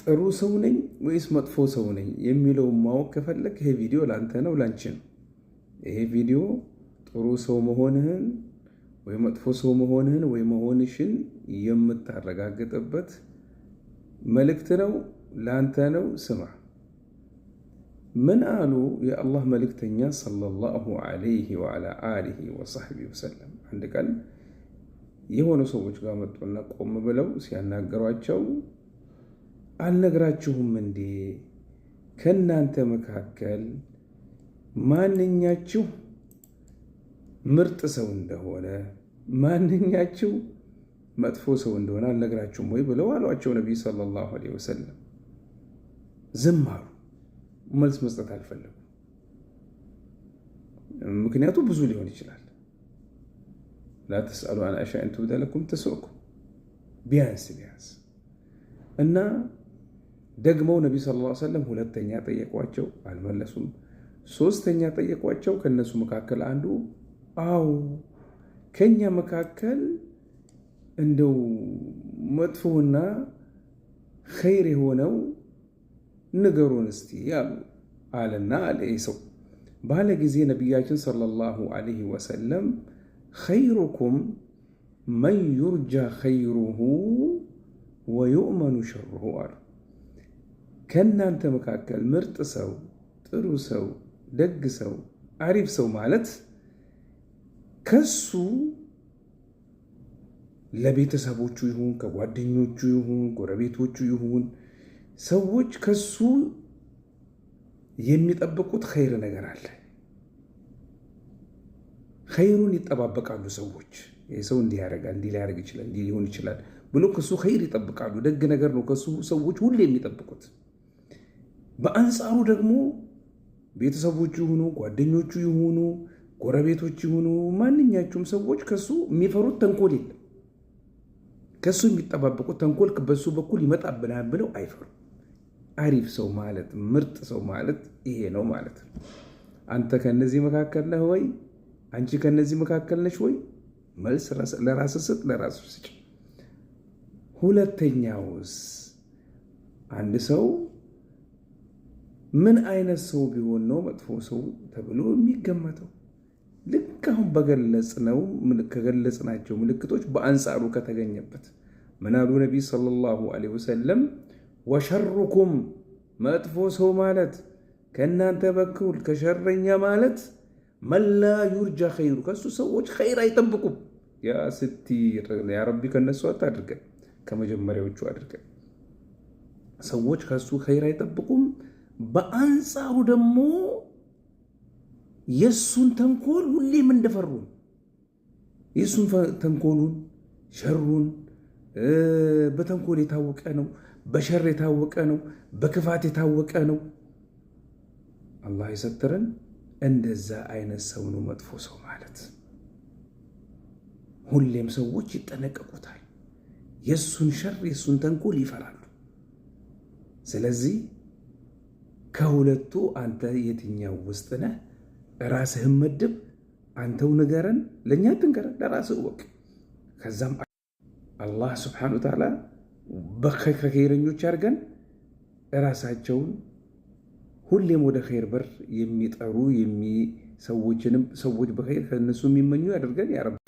ጥሩ ሰው ነኝ ወይስ መጥፎ ሰው ነኝ የሚለውን ማወቅ ከፈለግ ይሄ ቪዲዮ ለአንተ ነው፣ ላንቺ ነው። ይሄ ቪዲዮ ጥሩ ሰው መሆንህን ወይ መጥፎ ሰው መሆንህን ወይ መሆንሽን የምታረጋግጥበት መልእክት ነው፣ ለአንተ ነው። ስማ። ምን አሉ የአላህ መልእክተኛ صلى الله عليه وعلى آله وصحبه وسلم? አንድ ቀን የሆኑ ሰዎች ጋር መጡና ቆም ብለው ሲያናገሯቸው፣ አልነግራችሁም እንዴ ከእናንተ መካከል ማንኛችሁ ምርጥ ሰው እንደሆነ፣ ማንኛችሁ መጥፎ ሰው እንደሆነ አልነግራችሁም ወይ ብለው አሏቸው። ነቢይ صلى الله عليه وسلم ዝም አሉ። መልስ መስጠት አልፈለጉም። ምክንያቱ ብዙ ሊሆን ይችላል። لا تسألوا عن أشياء إن تبد لكم تسؤكم። ቢያንስ ቢያንስ እና ደግመው ነቢ صلى الله عليه وسلم ሁለተኛ ጠየቋቸው፣ አልመለሱም። ሶስተኛ ጠየቋቸው። ከእነሱ መካከል አንዱ አው ከኛ መካከል እንደው መጥፎና ኸይር የሆነው ንገሩን እስቲ አሉ አለና አለ ሰው ባለ ጊዜ ነቢያችን صلى الله عليه وسلم خيركم من يرجى خيره ويؤمن شره አሉ። ከእናንተ መካከል ምርጥ ሰው፣ ጥሩ ሰው፣ ደግ ሰው፣ አሪፍ ሰው ማለት ከሱ ለቤተሰቦቹ ይሁን፣ ከጓደኞቹ ይሁን፣ ጎረቤቶቹ ይሁን፣ ሰዎች ከሱ የሚጠብቁት ኸይር ነገር አለ። ኸይሩን ይጠባበቃሉ ሰዎች። ይህ ሰው እንዲህ ያደርጋል፣ እንዲህ ሊያደርግ ይችላል፣ እንዲህ ሊሆን ይችላል ብሎ ከሱ ኸይር ይጠብቃሉ። ደግ ነገር ነው ከሱ ሰዎች ሁሌ የሚጠብቁት። በአንጻሩ ደግሞ ቤተሰቦቹ ይሁኑ፣ ጓደኞቹ ይሁኑ፣ ጎረቤቶች ይሁኑ፣ ማንኛቸውም ሰዎች ከሱ የሚፈሩት ተንኮል የለም። ከሱ የሚጠባበቁት ተንኮል በሱ በኩል ይመጣብናል ብለው አይፈሩም። አሪፍ ሰው ማለት፣ ምርጥ ሰው ማለት ይሄ ነው ማለት ነው። አንተ ከነዚህ መካከል ነህ ወይ? አንቺ ከነዚህ መካከል ነሽ ወይ? መልስ ለራስህ ስጥ፣ ለራስህ ስጭ። ሁለተኛውስ አንድ ሰው ምን አይነት ሰው ቢሆን ነው መጥፎ ሰው ተብሎ የሚገመተው? ልክ አሁን በገለጽነው ከገለጽናቸው ምልክቶች በአንጻሩ ከተገኘበት ምን አሉ ነቢይ صلى الله عليه وسلم? وشركم መጥፎ ሰው ማለት ከእናንተ በኩል ከሸረኛ ማለት من لا يرجى خيره ከሱ ሰዎች ኸይር አይጠብቁም። يا ستار يا ربي ከነሱ አታድርገን፣ ከመጀመሪያዎቹ አድርገን። ሰዎች ከሱ ኸይር አይጠብቁም። በአንጻሩ ደግሞ የእሱን ተንኮል ሁሌም እንደፈሩ፣ የእሱን ተንኮሉን ሸሩን፣ በተንኮል የታወቀ ነው፣ በሸር የታወቀ ነው፣ በክፋት የታወቀ ነው። አላህ የሰተረን። እንደዛ አይነት ሰው ነው መጥፎ ሰው ማለት። ሁሌም ሰዎች ይጠነቀቁታል። የእሱን ሸር የእሱን ተንኮል ይፈራሉ። ስለዚህ ከሁለቱ አንተ የትኛው ውስጥ ነህ? ራስህን መድብ። አንተው ንገረን፣ ለእኛ ትንገረን፣ ለራስህ እወቅ። ከዛም አላህ سبحانه وتعالى ከኸይረኞች አድርገን፣ ራሳቸውን ሁሌም ወደ ኸይር በር የሚጠሩ፣ ሰዎችንም ሰዎች በኸይር ከእነሱ የሚመኙ ያደርገን يا رب።